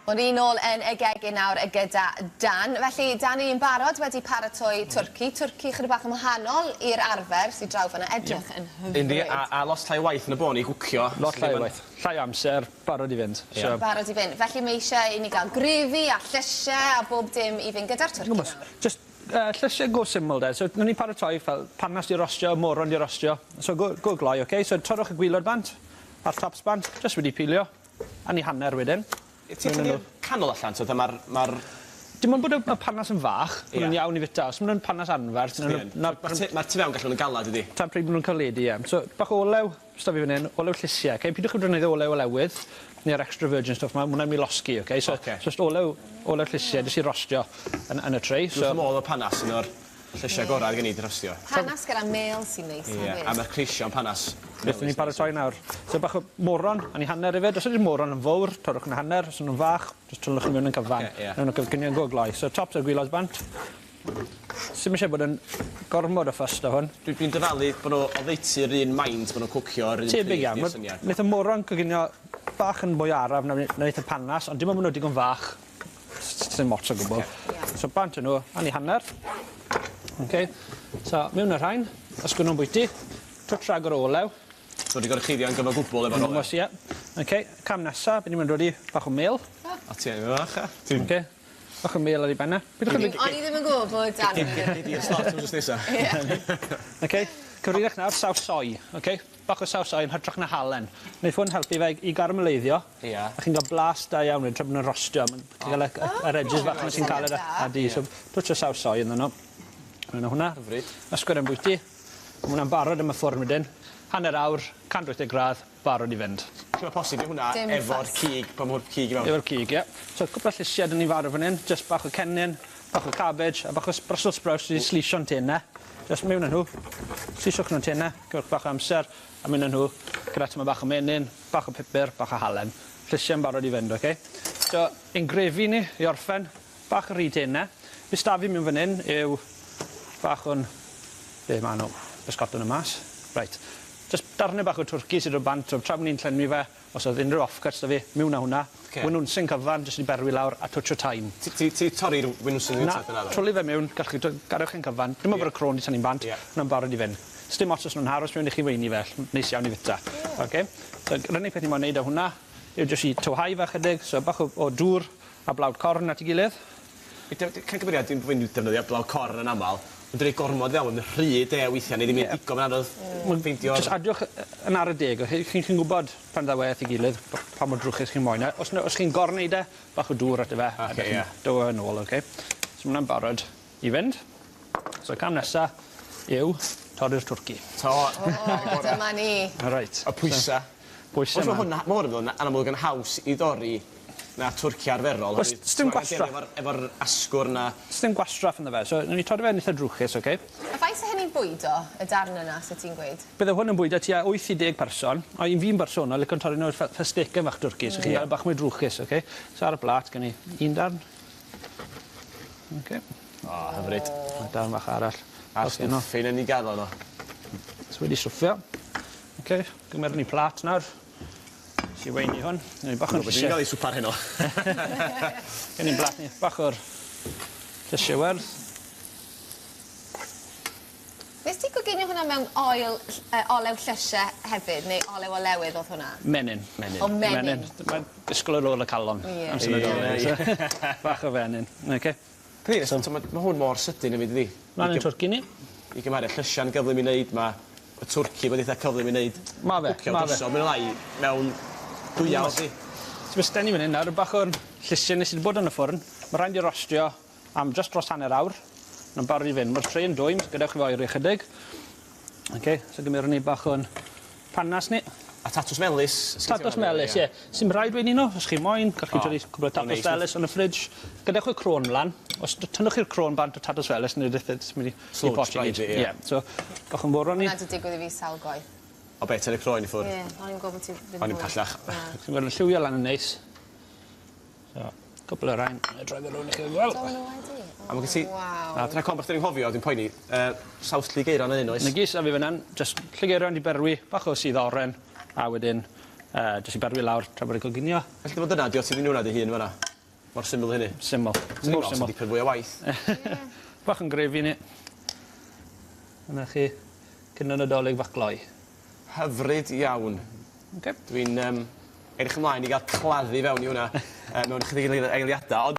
Wel ni nôl yn y gegin nawr gyda Dan. Felly Dan ni'n barod wedi paratoi twrci. Twrci chydig bach yn wahanol i'r arfer sy draw fan'na. Edrych yn hyfryd. Yndi a a lot llai o waith yn y bôn i gwcio. Lot llai o waith. Llai o amser, barod i fynd. So... Barod i fynd. Felly mae eisiau i ni gael grefi a llysie a bob dim i fynd gyda'r twrci nawr. Jyst llysie go syml de. So newn ni paratoi fel panas 'di rostio, moron 'di rostio. So go go gloi oce? So torrwch y gwilod bant a'r tops bant, jyst wedi pilio. A ni hanner wedyn. Ti'n tynnu'r canol allan so ma'r ma'r... Dim ond bod y y panas yn fach, ma' nw'n iawn i fita. Os ma' nw'n panas anferth Ie. 'na... Ma'r tu ma'r tu fewn gallu bod yn galad dydi? Tan pryd ma' nw'n caledu ie. So bach o olew s'da fi fan 'yn, olew llysie oce? Pidwch â defnyddio olew olewydd ne'r extra virgin stwff 'ma, ma' wnna'n myn' i losgi oce? So Oce. jyst olew olew llysie jyst i rostio yn yn y tray so... Dwi wrth fy modd efo panas un o'r llysiau gorau gen i 'di rhostio. Panas gyda mêl sy'n neis hefyd. Ie, a ma'r creision panas. Beth 'dyn ni'n paratoi nawr? So bach o moron, a ni hanner efyd. Os ydi'r moron yn fowr, torrwch yn hanner, os 'yn nw'n fach, jyst twlwch nw mewn yn cyfan. Oce, ie. Newn nw gyfgynion go gloi. So tops a'r gwilod bant. Sim isie bod yn gormod o fuss 'da hwn. Dwi dwi'n dyfalu bo' nw oddeutu'r un maint bo' nw'n cwcio yr un pryd Tebyg iawn. 'di'r syniad. Neith y moron coginio bach yn mwy araf na ne- neith y panas, ond dim ond ma' nw digon fach. Sdim ots o gwbwl. Oce. So bant â nhw, a ni hanner. Oce. So miwn â rhain, ysgwrn bwyty, twtsh ragor o olew. So wedi gorchuddio yn gyfan gwbwl efo'r olew? Almost ie. Oce, cam nesa, be' ni myn' dod i bach o mêl. O ti yn fach a? Ti'n... Oce. Bach o mêl ar 'i ben e. Pidwch â mynd... O'n i ddim yn gwbo bod Dan yn... Gei di'r slot wsos nesa. Ie. Oce. Cyfrinach nawr, saws soi, oce? Bach o saws soi yn hytrach na halen. Neith hwn helpu fe i garameleiddio. Ia. A chi'n ga'l blas da iawn wedyn tra bo' nw'n rostio ma'n ti'n ga'l y y yr edges fach 'na sy'n galed a a du so twtsh o saws soi ynddyn nw. Mewn â hwnna. Hyfryd. Ysgwyd ambwyty. Ma' wnna'n barod am y ffwrn wedyn. Hanner awr, 180 gradd, barod i fynd. Felly ma' posib i hwnna Dim efo'r fuss. cig pan ma'r cig i fewn? Efo'r cig ie. So cwpwl o llysie 'dyn ni faro fan 'yn, jyst bach o cennin, bach o cabbage a bach o s- Brussels sprouts wedi sleisio'n tene. Jyst miwn â nhw. Sleisiwch nw'n tene, cymerwch bach o amser a miwn â nhw gyda tymed bach o menyn, bach o pupur, bach o halen. Llysie yn barod i fynd, oce? So, ein grefi ni i orffen, bach o rhy tene. Be' s'da fi miwn fan 'yn yw bach o'n be' ma' nw? Bysgota nw mas. Reit. Jyst darne bach o twrci sy do' bant so tra bo' ni'n llenwi fe, os o'dd unryw off cuts 'da fi, miwn â hwnna. Oce. Winwnsyn cyfan jyst i berwi lawr a twtsh o thyme. Ti ti ti torri'r winwsyn Na, gyntaf dyna ddo? twli fe miwn, gallwch chi dw- gadewch e'n cyfan. Dim ond bod y croen 'di tynnu'n bant. Ie. Hwnna'n barod i fynd. Sdim ots os nw'n aros mewn i chi weini fe, neis iawn i fita. Ie. Oce? So yr unig peth ni moyn neud â hwnna yw jyst i tywhau fe chydig, so bach o o dŵr a blawd corn at 'i gilydd. Can cymeriad dwi'n dwi'n defnyddio blawd corn yn amal, ond dwi'n rhoi gormod fewn, mae'n rhy dew weithiau, neu ddim yn digon, mae'n anodd ffeindio'r... Jyst adiwch yn ar y deg, oce? Chi'n chi'n gwbod pan ddaw e at 'i gilydd, pa mor drwchus chi'n moyn e. Os os chi'n gorneud e, bach o dŵr ato fe. Oce, ie. Dyw e nôl, oce? So ma' wnna'n barod i fynd. So cam nesa yw torri'r twrci. To! O, dyma ni. Reit. Y pwysa. Pwyse 'Ma. 'ma. Hwnna, ma' hwn yn fel anamlwg yn haws i dorri na twrci arferol. Oes sdim gwastraff. Efo'r efo asgwrn a... Sdim gwastraff ynddo fe, so newn ni torri fe'n itha drwchus, oce? A faint o hynny'n bwydo, y darn yna, sut ti'n gweud? Bydde hwn yn bwydo tua 8 i 10 person, a un fi'n bersonol licon torri nhw fel fel steken fach twrci, so chi'n ga'l bach mwy drwchus, oce? So ar y blat gen i un darn. Oce. O, hyfryd. A darn fach arall. A'r stwffin yn 'i ganol o. So wedi stwffio. Oce, gymerwn ni plât nawr. Sy weini hwn. Newn ni bach o Dwi'n ga'l ei swpar heno. Gen ni'n blat ni bach o'r llysie werdd. Nes ti coginio hwnna mewn oel olew llysie hefyd neu olew olewydd o'dd hwnna? Menyn. Menyn. O menyn. Menyn. Mae'n disgwl ar ôl y calon. Ie. Amser Nadolig. Ie. Bach o fenyn. Oce. Pris ond t'mod ma' hwn mor sydyn hefyd dydi? Mlan i'n twrci ni. I gymharu llysia'n gyflym i neud ma' y twrci ma'n eitha cyflym i neud. Ma' fe Cwcio ma' fe. drosodd mwy ne' lai mewn dwy awr 'di? So be' s'den ni fyn 'yn nawr yw bach o'r llysie ne' sy 'di bod yn y ffwrn. Ma' raid ni rostio am jyst dros hanner awr. Ma'n barod i fynd. Ma'r tray yn dwym, gadewch i fe oeri ychydig. Oce, so gymerwn ni bach o'n panas ni. A tatws melys. Tatws melys, ie. Sim rhaid weini nw, os chi moyn, gallwch chi dodi cwpwl o tatws felys yn y fridge. Gadewch y croen mlan. Os tynnwch chi'r croen bant o tatws felys ne' rith e jyst mynd i i pot i gyd. Ie. So bach yn moron ni. Ma' 'di digwydd i fi sawl gwaith. O be' tynnu croen i ffwr'? Ie, o'n i'n gwbo bo' ti ddim O'n i'm callach. Na. Chi'n gweld yn lliwio lan yn neis. So, cwpwl o rain, 'nai droi fe rownd i chi gweld. Do nhw wedi? A ma' gen ti... Waw. A dyna con bach 'dan ni'n nghofio dwi'n poeni yy saws llugeiro yn un oes? 'Na gyd sy 'da fi fan 'yn, jyst llugeiro 'di berwi, bach o sudd oren, a wedyn yy jyst i berwi lawr tra bod e'n coginio. Felly fod yna 'di o ti 'di neud wnna dy hun fan 'na? Mor syml hynny. Syml. Swn i'n Mor me'wl sa syml. dipyn fwy o waith. Bach yn grefi ni. Yna chi cino Nadolig fach gloi. Hyfryd iawn. Oce. Dwi'n yym edrych ymlaen i ga'l claddu fewn i wnna yy mewn ychydig eiliada ond